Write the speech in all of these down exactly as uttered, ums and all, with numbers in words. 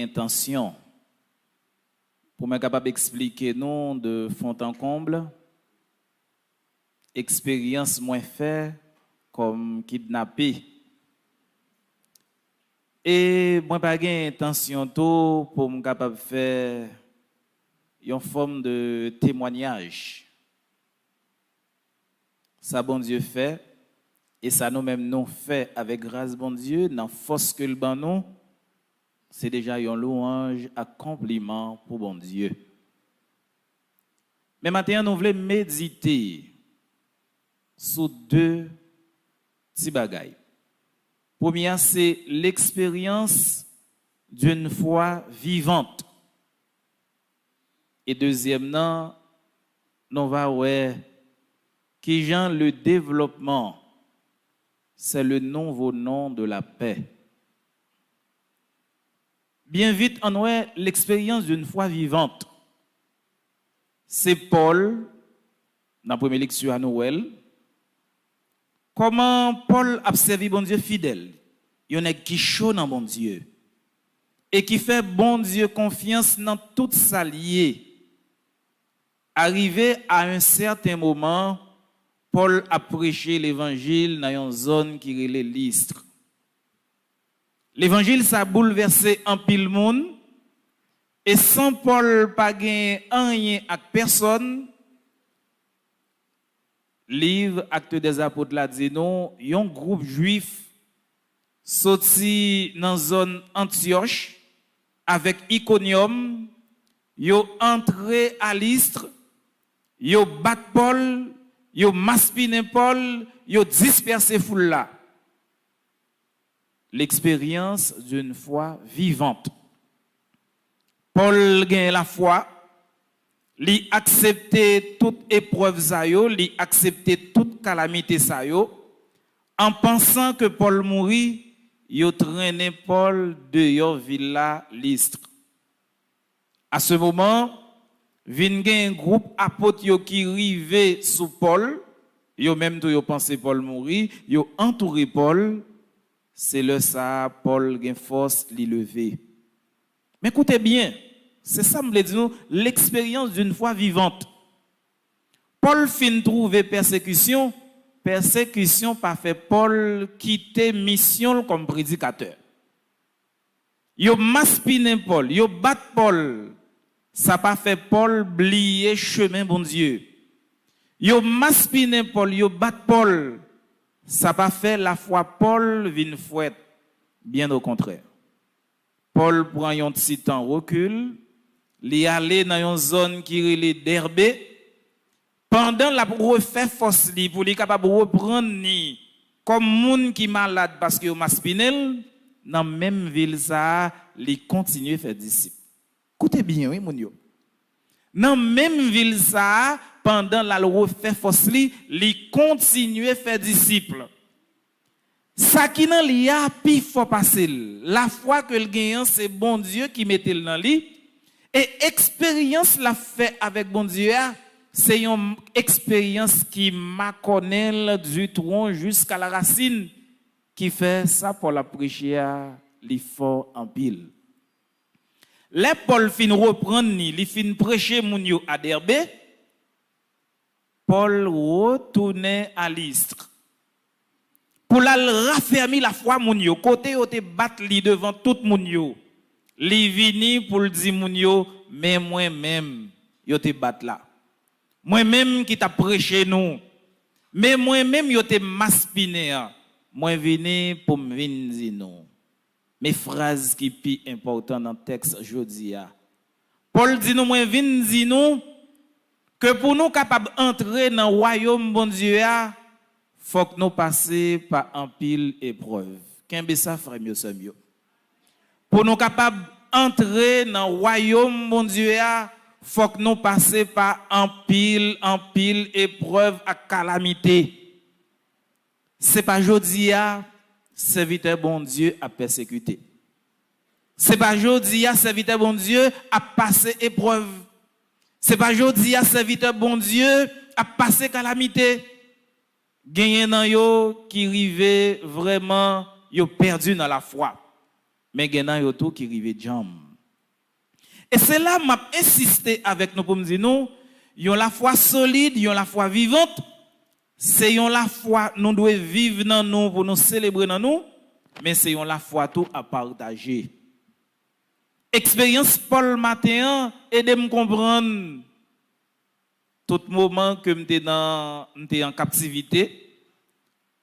entansyon pou mwen kapab eksplike nou de fond en comble eksperyans mwen fè kòm kidnape. E mwen pa gen entansyon tou pou m kapab fè yon fòm de temwanyaj. Sa Bondye fè, e sa nou menm nou fè avèk gras Bondye, nan fòs ke l ban nou, se deja yon lwanj ak konpliman pou Bondye. Men maten an, nou vle medite sou de ti bagay. Premye a, se l'expérience d'une foi vivante. E dezyèm nan, nou va wè kijan le développement, c'est le nouveau nom de la paix. Byen vit, ann wè l'expérience d'une foi vivante. Se Pòl, nan premye lekti a nou wè l, kòman Pòl ap sèvi Bondye fidèl, yon nèg ki cho nan Bondye, e ki fè Bondye konfyans nan tout sa l ye. Arive a yon sèten moman, Pòl ap preche levanjil nan yon zòn ki rele List. Levanjil sa boulvèse anpil moun, e san Pòl pa genyen anyen ak pèsòn, liv Actes des Apôtres la di nou, yon gwoup jwif soti nan zòn Antyòch avèk Ikonyòm, yo antre a List, yo bat Pòl, yo maspinen Pòl, yo dispèse foul la. L'expérience d'une foi vivante. Pòl gen lafwa, li aksepte tout eprèv sa yo, li aksepte tout kalamite sa yo. An pansan ke Pòl mouri, yo trennen Pòl deyò vil la, List. A se moman, vin gen gwoup apot yo ki rive sou Pòl, yo menm tou yo panse Pòl mouri, yo antoure Pòl. Se lè sa a Pòl gen fòs, li leve. Men koute byen, se sa m vle di nou, l'expérience d'une foi vivante. Pòl fin twouve pèsekisyon, pèsekisyon pa fè Pòl kite misyon l kòm predikatè. Yo maspinen Pòl, yo bat Pòl, sa pa fè Pòl bliye chemen Bondye. Yo maspinen Pòl, yo bat Pòl, sa pa fè lafwa Pòl vin frèt. Byen okontrè. Pòl pran yon ti tan rekil, li ale nan yon zòn ki rele Dèbe. Pandan l ap refè fòs li pou li kapab reprann li kòm moun ki malad paske yo maspinen l, nan menm vil sa a, li kontinye fè disip. Koute byen, wi, moun yo. Nan menm vil sa a, pandan l al refè fòs li, li kontinye fè disip. Sa ki nan li a pi fò pase l. Lafwa ke l genyen an, se Bondye ki mete l nan li. E eksperyans l ap fè avèk Bondye a, se yon eksperyans ki makònen l du tronc jusqu'à la racine, ki fè sa Pòl ap preche a, li fò anpil. Lè Pòl fin reprann li, li fin preche moun yo a Dèbe, Pòl retounen a List pou l al rafèmi lafwa moun yo, kote yo te bat li devan tout moun yo. Li vini pou l di moun yo, men mwen menm yo te bat la. Mwen menm ki t ap preche nou. Men mwen menm yo te maspinen an. Mwen vini pou m vin di nou. Men fraz ki pi enpòtan nan tèks jodi a. Pòl di nou, mwen vin di nou ke pou nou kapab antre nan wayòm Bondye a, fòk nou pase pa anpil eprèv. Kenbe sa, frè m yo, sè m yo. Pou nou kapab antre nan wayòm Bondye a, fòk nou pase pa anpil, anpil eprèv ak kalamite. Se pa jodi a sèvitè Bondye ap pèsekite. Se pa jodi a sèvitè Bondye ap pase eprèv. Se pa jodi a sèvitè Bondye ap pase kalamite. Genyen nan yo ki rive vrèman yo pèdi nan lafwa. Men gen nan yo tou ki rive djanm. E se la m ap ensiste avèk nou pou m di nou, yon lafwa solid, yon lafwa vivant, se yon lafwa nou dwe viv nan nou pou nou selebre nan nou, men se yon lafwa tou a pataje. Eksperyans Pòl maten an ede m konprann tout moman ke m te nan, m te an kaptivite,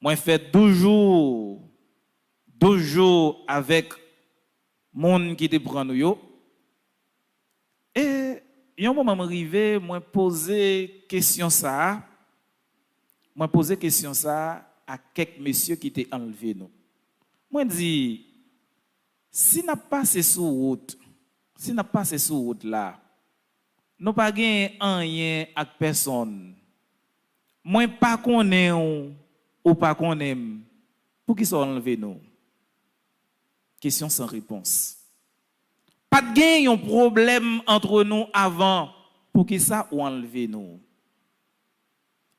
mwen fè douz jou, douz jou avèk moun ki te pran nou yo. E yon moman m rive, mwen poze kesyon sa a, mwen poze kesyon sa a a kèk mesye ki te anlve nou. Mwen di, si n ap pase sou wout, si n ap pase sou wout la, nou pa gen anyen ak pèsonn. Mwen pa konnen w, ou pa konnen m. Poukisa w anlve nou? Kesyon san repons. Pa t gen yon pwoblèm antre nou avan. Poukisa ou anlve nou?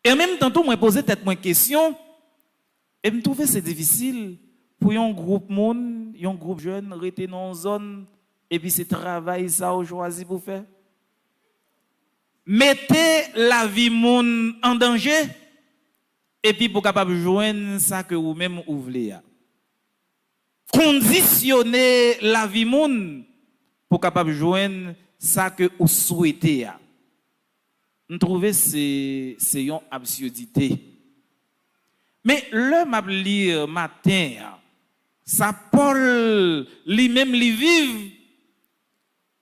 E an menm tan tou, mwen poze tèt mwen kesyon, e m twouve se difisil pou yon gwoup moun, yon gwoup jèn rete nan yon zòn, epi se travay sa ou chwazi pou fè. Mete lavi moun an danje, epi pou kapab jwenn sa ke ou menm ou vle a. Kondisyone lavi moun pou kapab jwenn sa ke ou swete a. M twouve se, se yon absidite. Men lè m ap li maten an, sa Pòl li menm li viv,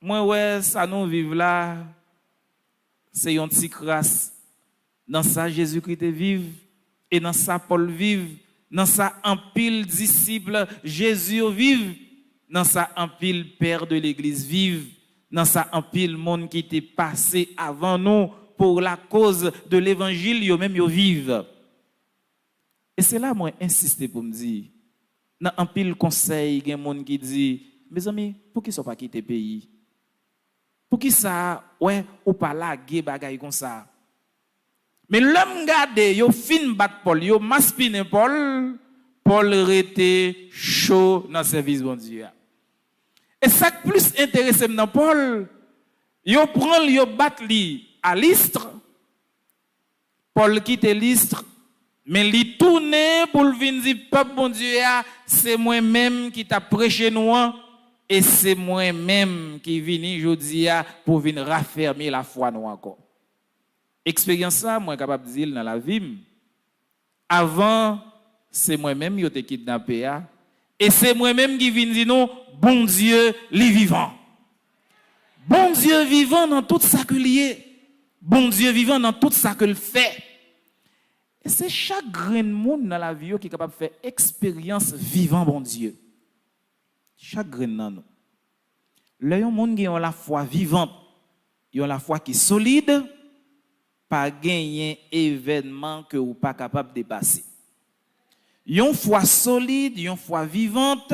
mwen wè sa nou viv la, se yon ti kras nan sa Jezikri te viv, e nan sa Pòl viv, nan sa anpil disip Jezi yo viv, nan sa anpil pè de legliz viv, nan sa anpil moun ki te pase avan nou pou lakoz de levanjil yo menm yo viv. E se la mwen ensiste pou m di, nan anpil konsèy, gen moun ki di, mezanmi, poukisa w pa kite peyi? Poukisa, wè, ou pa lage bagay konsa? Men lè m gade, yo fin bat Pòl, yo maspinen Pòl, Pòl rete cho nan sèvis Bondye a. E sa k plis enterese m nan Pòl, yo pran l, yo bat li a List, Pòl kite List, men li tounen pou l vin di pèp Bondye a, se mwen menm ki t ap preche nou an, e se mwen menm ki vini jodi a pou vin rafèmi lafwa nou ankò. Eksperyans sa, mwen kapab di l nan lavi m. Avan, se mwen menm yo te kidnape a, e se mwen menm ki vin di nou, Bondye, li vivan. Bondye vivan nan tout sa ke l ye. Bondye vivan nan tout sa ke l fè. E se chak grenn moun nan lavi yo ki kapab fè eksperyans vivan Bondye. Chak grenn nan nou. Lè yon moun gen yon lafwa vivant, yon lafwa ki solid, pa genyen evènman ke ou pa kapab depase. Yon fwa solid, yon fwa vivant,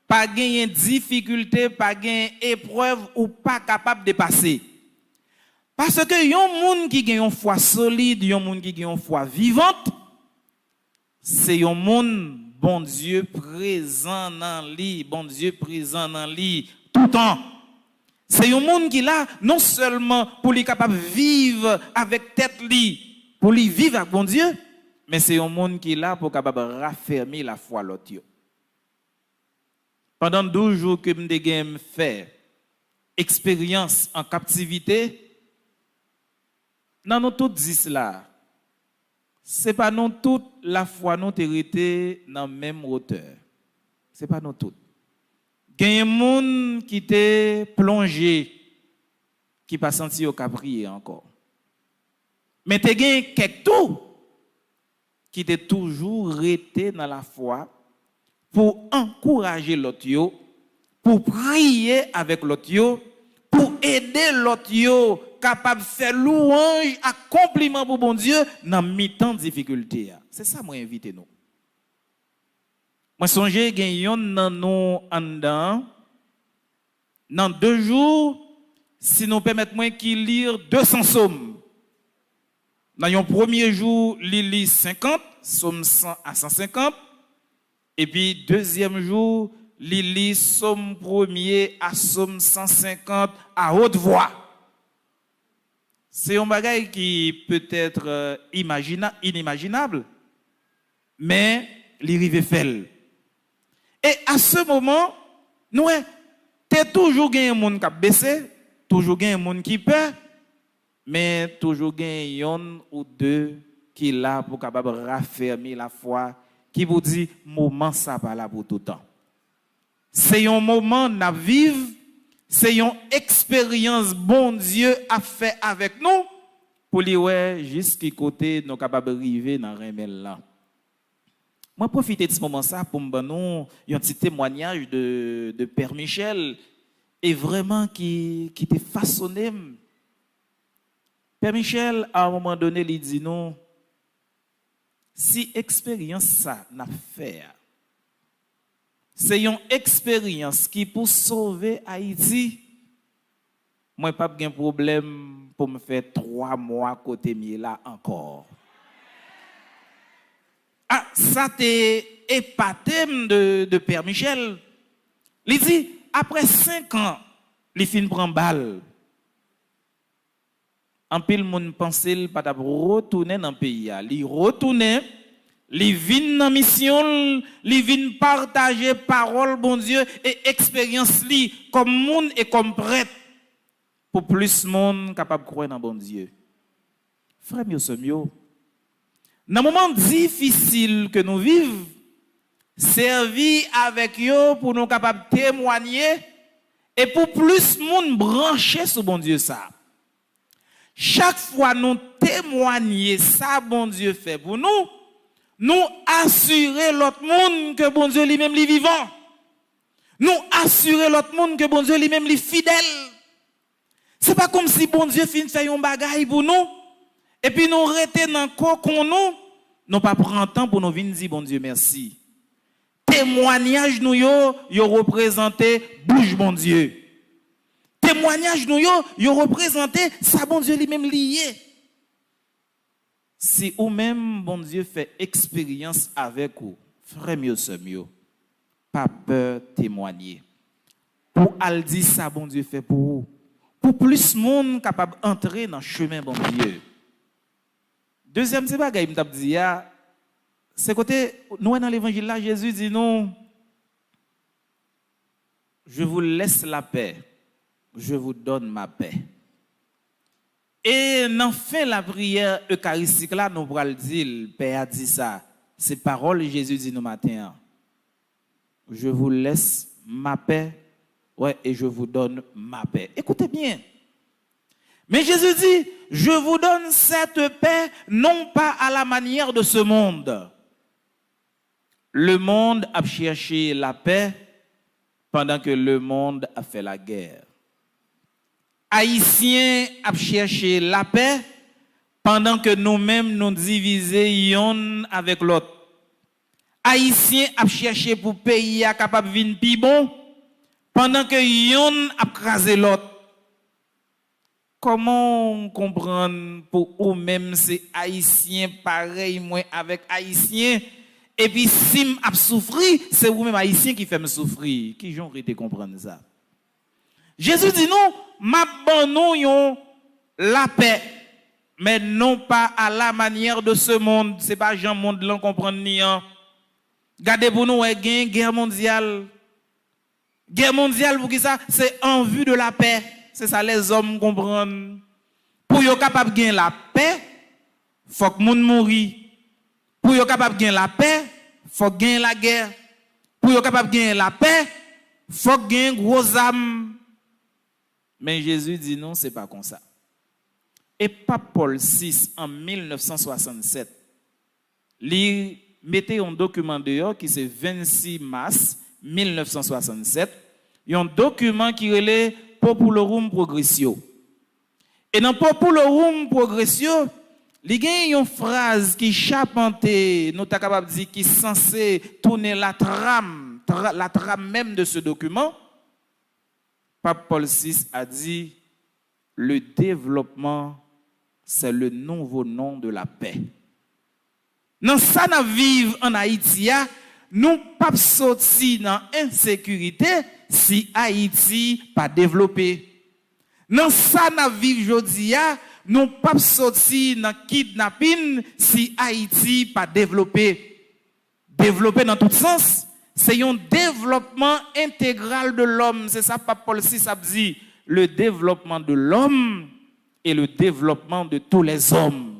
pa genyen difikilte, pa genyen eprèv ou pa kapab depase. Paske yon moun ki gen yon fwa solid, yon moun ki gen yon fwa vivant, se yon moun Bondye prezan nan li, Bondye prezan nan li toutan. Se yon moun ki la non sèlman pou li kapab viv avèk tèt li, pou li viv ak Bondye, men se yon moun ki la pou kapab rafèmi lafwa lòt yo. Pandan douz jou ke m te gen m fè eksperyans an kaptivite, nan nou tout dis la, se pa nou tout lafwa nou te rete nan menm wotè. Se pa nou tout. Genyen moun ki te plonje, ki pa santi yo ka priye ankò. Men te gen kèk tou ki te toujou rete nan lafwa pou ankouraje lòt yo, pou priye avèk lòt yo, pou ede lòt yo kapab fè louwanj ak konpliman pou Bondye nan mitan difikilte a. Se sa mwen envite nou. Mwen sonje gen yonn nan nou anndan an, nan de jou, si nou pèmèt mwen ki li de san sòm. Nan yon premye jou, li li senkant, sòm san a san senkant, epi dezyèm jou, Li li Sòm premye a Sòm san senkant a wot vwa. Se yon bagay ki petèt, euh, imajina-, inimajinab, men li rive fè l. E a se moman, nou wè, te toujou genyen moun k ap bese, toujou genyen moun ki pè, men toujou gen yonn ou de ki la pou kapab rafèmi lafwa, ki pou di, moman sa pa la pou toutan. Se yon moman n ap viv, se yon eksperyans Bondye ap fè avèk nou, pou li wè jis ki kote nou kapab rive nan renmen l lan. Mwen pwofite ti moman sa pou m ban nou yon ti temwanyaj de, de Pè Michel, e vrèman ki, ki te fasone m. Pè Michel, a yon moman done, li di nou, si eksperyans sa n ap fè a, se yon eksperyans ki pou sove Ayiti, mwen p ap gen pwoblèm pou m fè twa mwa kote m ye la ankò. A, sa te epate m de, de Pè Michel. Li di, apre senk an, li fin pran bal. Anpil moun panse l pa t ap retounen nan peyi a. Li retounen, li vin nan misyon l, li vin pataje pawòl Bondye e eksperyans li kòm moun e kòm prèt pou plis moun kapab kwè nan Bondye. Frè m yo, sè m yo, nan moman difisil ke nou viv, sèvi avèk yo pou nou kapab temwanye e pou plis moun branche sou Bondye sa. Chak fwa nou temwanye sa Bondye fè pou nou, nou asire lòt moun ke Bondye li menm li vivan. Nou asire lòt moun ke Bondye li menm li fidèl. Se pa kòmsi Bondye fin fè yon bagay pou nou, epi nou rete nan kokon nou, nou pa pran tan pou nou vin di Bondye mèsi. Temwanyaj nou yo, yo reprezante bouch Bondye. Temwanyaj nou yo, yo reprezante sa Bondye li menm li ye. Si ou menm Bondye fè eksperyans avèk ou, frè m yo, sè m yo, pa pè temwanye. Pou al di sa Bondye fè pou ou, pou plis moun kapab antre nan chemen Bondye. Dezyèm ti bagay m t ap di a, se kote nou wè nan levanjil la, Jezi di nou, Je vous laisse la paix, je vous donne ma paix. E nan fen lapriyè ekaristik la, nou pral di l, Pè a di sa, se pawòl Jezi di nou maten an. Je vous laisse ma paix, ouais, et je vous donne ma paix. Écoutez bien. Mais Jésus dit, je vous donne cette paix, non pas à la manière de ce monde. Lemonn ap chèche lapè pandan ke lemonn ap fè lagè. Ayisyen ap chèche lapè pandan ke nou menm nou divize yonn avèk lòt. Ayisyen ap chèche pou peyi a kapab vin pi bon pandan ke yonn ap kraze lòt. Kòman w konprann pou ou menm se Ayisyen parèy mwen avèk Ayisyen, epi si m ap soufri, se ou menm Ayisyen ki fè m soufri? Kijan w rete konprann sa? Jezi di nou, m ap ban nou yon lapè, mais non pas à la manière de ce monde, se pa jan mond lan konprann li an. Gade pou nou wè gen gè mondyal. Gè mondyal, poukisa? Se en vue de la paix. Se sa lèzòm konprann. Pou yo kapab gen lapè, fòk moun mouri. Pou yo kapab gen lapè, fòk gen lagè. Pou yo kapab gen lapè, fòk gen gwo zam. Men Jezi di nou se pa konsa. E Pap Pòl sis, an mil nèf san swasannsèt, li mete yon dokiman deyò ki se vennsis mas mil nèf san swasannsèt, yon dokiman ki rele Populorum Progressio. E nan Populorum Progressio, li gen yon fraz ki chapante, nou ta kapab di ki sanse tounen latram, tra-, latram menm de ce document. Pap Pòl sis a di, le développement, c'est le nouveau nom de la paix. Nan sa n ap viv ann Ayiti a, Nou p ap soti nan ensekirite si Ayiti pa devlope. Nan sa n ap viv jodi a, nou p ap soti nan kidnapin si Ayiti pa devlope. Devlope nan tout sans, se yon devlòpman entegral de lòm. Se sa Pap Pòl sis ap di, le développement de l'homme et le développement de tous les hommes.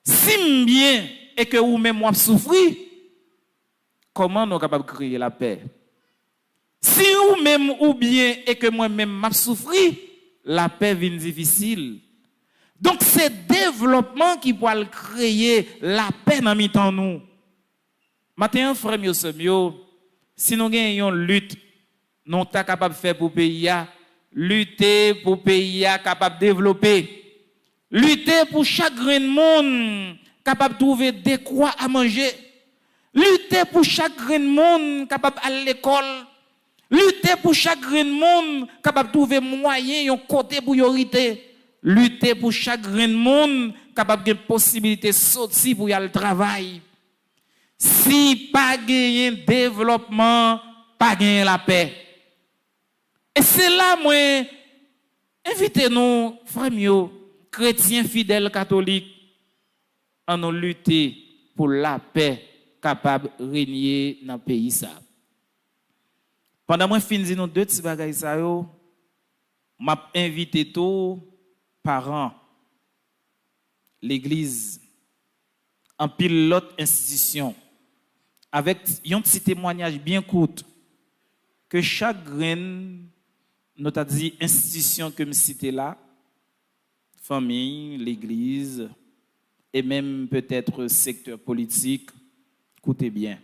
Si m byen e ke ou menm w ap soufri, kòman nou kapab kreye lapè? Si ou menm ou byen e ke mwen menm m ap soufri, lapè vin difisil. Donk, se devlòpman ki pral kreye lapè nan mitan nou. Maten an, frè m yo, sè m yo, si nou gen yon lit nou ta kapab fè pou peyi a, lite pou peyi a kapab devlope. Lite pou chak grenn moun kapab twouve dekwa a manje. Lite pou chak grenn moun kapab al lekòl. Lite pou chak grenn moun kapab twouve mwayen yon kote pou yo rete. Lite pou chak grenn moun kapab gen posibilite soti pou y al travay. Si pa genyen devlòpman, pa genyen lapè. E se la mwen envite nou, frè m yo, kretyen fidèl katolik, ann nou lite pou lapè kapab renye nan peyi sa. Pandan mwen fin di nou de ti bagay sa yo, m ap envite tou paran, legliz, anpil lòt enstitisyon, avèk yon ti temwanyaj byen kout ke chak grenn, nou ta di enstitisyon ke m site la, fanmi, legliz, e menm petèt sektè politik, koute byen.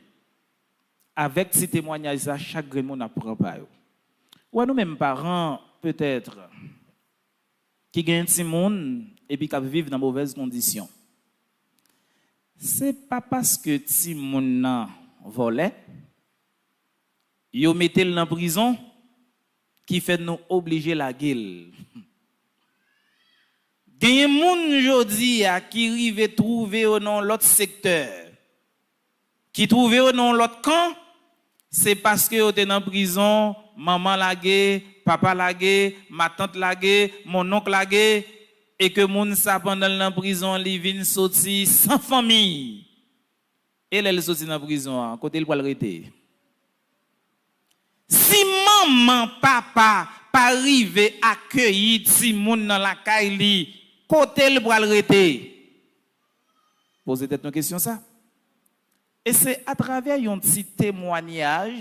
Avèk ti temwanyaj sa, chak grenn moun ap pran pa yo. Ou wè, nou menm paran, petèt, ki gen timoun epi k ap viv nan movèz kondisyon. Se pa paske timoun nan vòlè, yo mete l nan prizon, ki fè nou oblije lage l. Genyen moun jodi a ki rive twouve yo nan yon lòt sektè, ki twouve yo nan yon lòt kan, se paske yo te nan prizon, manman lage, papa lage, matant lage, monnonk lage, e ke moun sa pandan l nan prizon, li vin soti san fanmi. E lè l soti nan prizon an, kote l pral rete? Si manman, papa pa rive akeyi timoun nan lakay li, kote l pral rete? Poze tèt nou kesyon sa. E se atravè yon ti temwanyaj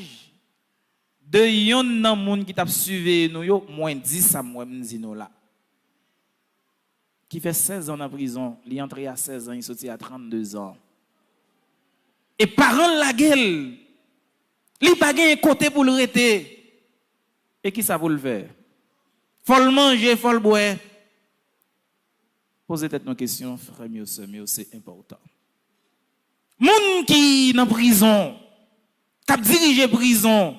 de yonn nan moun ki t ap siveye nou yo, mwen di sa m wè m di nou la. Ki fè sèz an nan prizon, li antre a sèz an, li soti a trannde zan. E paran l lage l. Li pa genyen kote pou l rete. E kisa pou l fè? Fò l manje, fò l bwè. Poze tèt nou kesyon, frè m yo, sè m yo, se enpòtan. Moun ki nan prizon, k ap dirije prizon,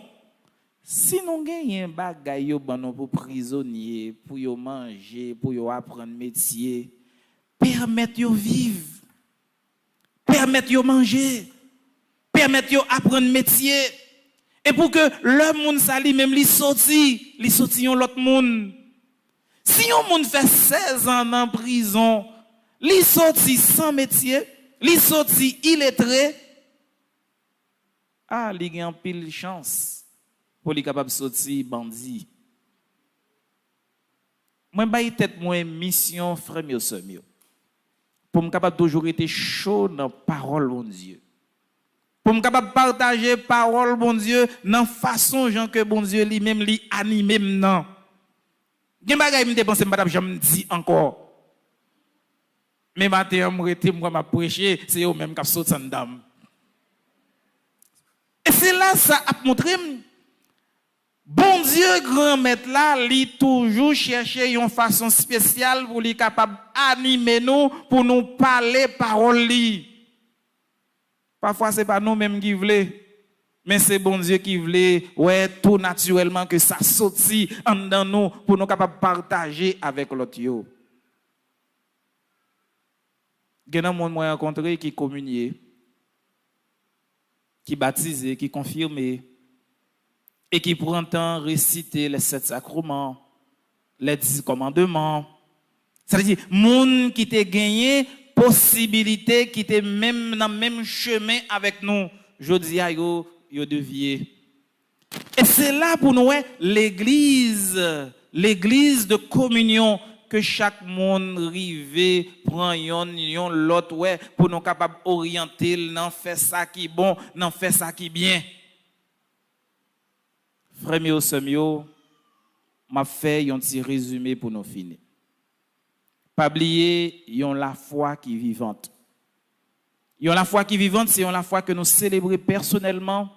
si nou genyen bagay yo ban nou pou prizonye, pou yo manje, pou yo aprann metye, pèmèt yo viv, pèmèt yo manje, pèmèt yo aprann metye, e pou ke lè moun sa li menm li soti, li soti yon lòt moun. Si yon moun fè sèz an nan prizon, li soti san metye, li soti iletre, a, li gen anpil chans pou li kapab soti bandi. Mwen bay tèt mwen misyon, frè m yo, sè m yo, pou m kapab toujou rete cho nan pawòl Bondye, pou m kapab pataje pawòl Bondye nan fason jan ke Bondye li menm li anime m nan. Gen bagay m te panse m pa t ap janm di ankò. Men maten an, m rete, m kwè m ap preche, se yo menm k ap sot anndan m. E se la sa ap montre m, Bondye Granmèt la, li toujou chèche yon fason espesyal pou li kapab anime nou, pou nou pale pawòl li. Pafwa, se pa nou menm ki vle, men se Bondye ki vle, wè, tou natirèlman ke sa soti anndan nou pou nou kapab pataje avèk lòt yo. Gen nan moun mwen rankontre ki kominye, ki batize, ki konfime, e ki pran tan resite les sept sacrements, les dix commandements. Sa vle di, moun ki te genyen posibilite, ki te menm nan menm chemen avèk nou, jodi a yo, yo devye. E se la pou nou wè legliz, legliz de kominyon, ke chak moun rive pran yonn, yon lòt, wè, pou nou kapab oryante l nan fè sa ki bon, nan fè sa ki byen. Frè m yo, sè m yo, m ap fè yon ti rezime pou nou fini. Pa bliye yon lafwa ki vivant. Yon lafwa ki vivant, se yon lafwa ke nou selebre pèsonèlman,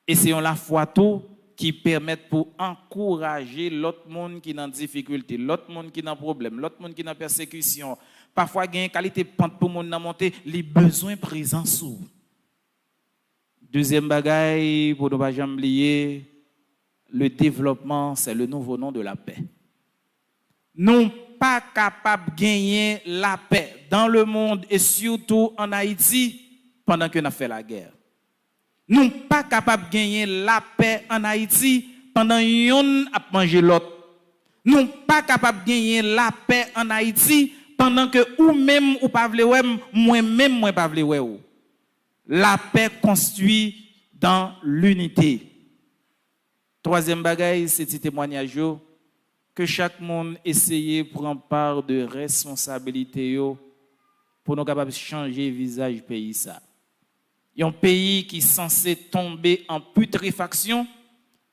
e se yon lafwa tou ki pèmèt pou ankouraje lòt moun ki nan difikilte, lòt moun ki nan pwoblèm, lòt moun ki nan pèsekisyon. Pafwa gen kalite pant pou moun nan monte, li bezwen prezans ou. Dezyèm bagay, pou nou pa janm bliye, le développement, c'est le nouveau nom de la paix. Nou pa kapab genyen lapè dans le monde e sitou an Ayiti pandan ke n ap fè lagè. Nou pa kapab genyen lapè an Ayiti pandan yonn ap manje lòt. Nou pa kapab genyen lapè an Ayiti pandan ke ou menm ou pa vle wè m, mwen menm mwen pa vle wè w. La paix construit dans l'unité. Twazyèm bagay, se ti temwanyaj yo, ke chak moun eseye pran pa de responsabilite yo pou nou kapab chanje vizaj peyi sa. Yon peyi ki sanse tonbe an putrefaksyon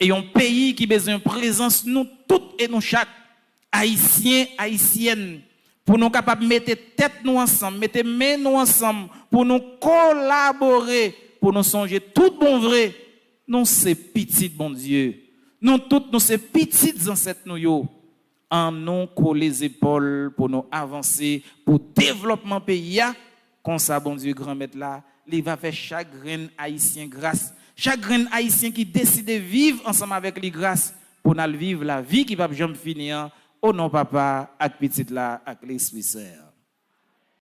e yon peyi ki bezwen prezans nou tout e nou chak, Ayisyen, Ayisyèn, pou nou kapab mete tèt nou ansanm, mete men nou ansanm, pou nou kolabore, pou nou sonje tout bon vre, nou se pitit Bondye. Nou tout, nou se pitit zansèt nou yo. An nou kole zepòl pou nou avanse pou devlòpman peyi a. Konsa, Bondye, Granmèt la, li va fè chak grenn Ayisyen gras. Chak grenn Ayisyen ki deside viv ansanm avèk li gras pou n al viv lavi ki p ap janm fini an, o non Papa, ak Pitit la, ak Lespri Sen an.